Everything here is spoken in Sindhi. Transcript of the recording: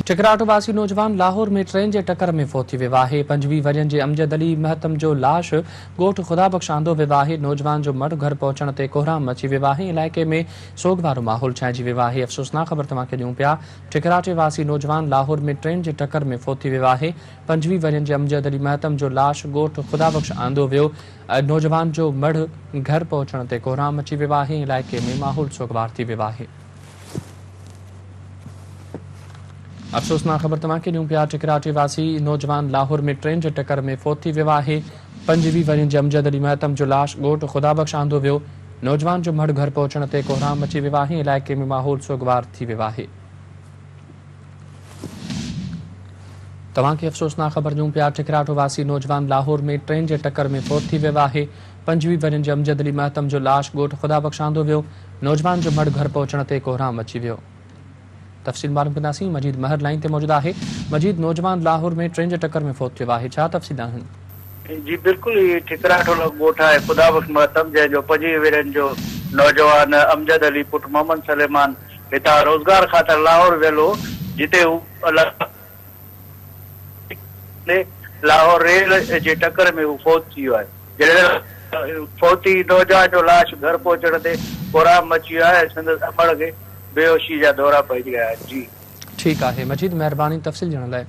ٺڪراٺو واسي نوجوان لاهور ۾ ٽرين جي ٽڪر ۾ فوت ٿي ويو آهي. 25 ورهين جي امجد علي مهتم جو لاش ڳوٺ خدا بخش آندو ويو آهي. نوجوان جو مڙهه گهر پهچڻ تي ڪهرام مچي ويو آهي. علائقي ۾ سوڳ وارو ماحول ڇانئجي ويو آهي. افسوسناڪ خبر توهان کي ڏيون پيا. ٺڪراٺي واسي نوجوان لاهور ۾ ٽرين جي ٽڪر ۾ فوت ٿي ويو آهي. 25 ورهين جي امجد علي مهتم جو لاش ڳوٺ خدا بخش آندو ويو. نوجوان جو مڙهه گهر پهچڻ تي ڪهرام مچي ويو آهي. علائقي ۾ ماحول سوڳوار ٿي ويو آهي. افسوسناڪ خبر توهان کي ڏيون پيا ٺڪراٺي واسي نوجوان لاهور ۾ ٽرين جي ٽڪر ۾ فوت ٿي ويو آهي 25 ورهين جي امجد علي مهتم جو لاش ڳوٺ خدا بخش آندو ويو نوجوان جو مڙهه گهر پهچڻ تي ڪهرام مچي ويو آهي علائقي ۾ ماحول سوڳوار ٿي ويو آهي توهان کي افسوسناڪ خبر ڏيون پيا ٺڪراٺو واسي نوجوان لاهور ۾ ٽرين جي ٽڪر ۾ فوت ٿي ويو آهي 25 ورهين جي امجد علي مهتم جو لاش ڳوٺ خدا بخش آندو ويو نوجوان جو مڙهه گهر پهچڻ تي ڪهرام مچي ويو. تفصيل معلوم ڪنداسين مجيد مهر لائين تي موجود آهي. مجيد نوجوان لاهور ۾ ٽرين جي ٽڪر ۾ فوت ٿيو آهي ڇا تفصيل آهن؟ جي بلڪل هي ٺڪراٺو لڳ ڳوٺ آهي خدا بخش مهتم جنهن جو 25 ورهين جو نوجوان امجد علي پٽ محمد سليمان هتان روزگار خاطر لاهور ويل هو جتي هو لاهور ريل جي ٽڪر ۾ هو فوت ٿي ويو آهي. جڏهن ته فوتي نوجوان جو لاش گهر پهچڻ تي ڪهرام مچي ويو آهي ۽ سندس امڙ کي بيهوشي جا دورا پئجي ويا آهن. جي. ٺيڪ آهي مجيد مهرباني تفصيل ڏيڻ لاء.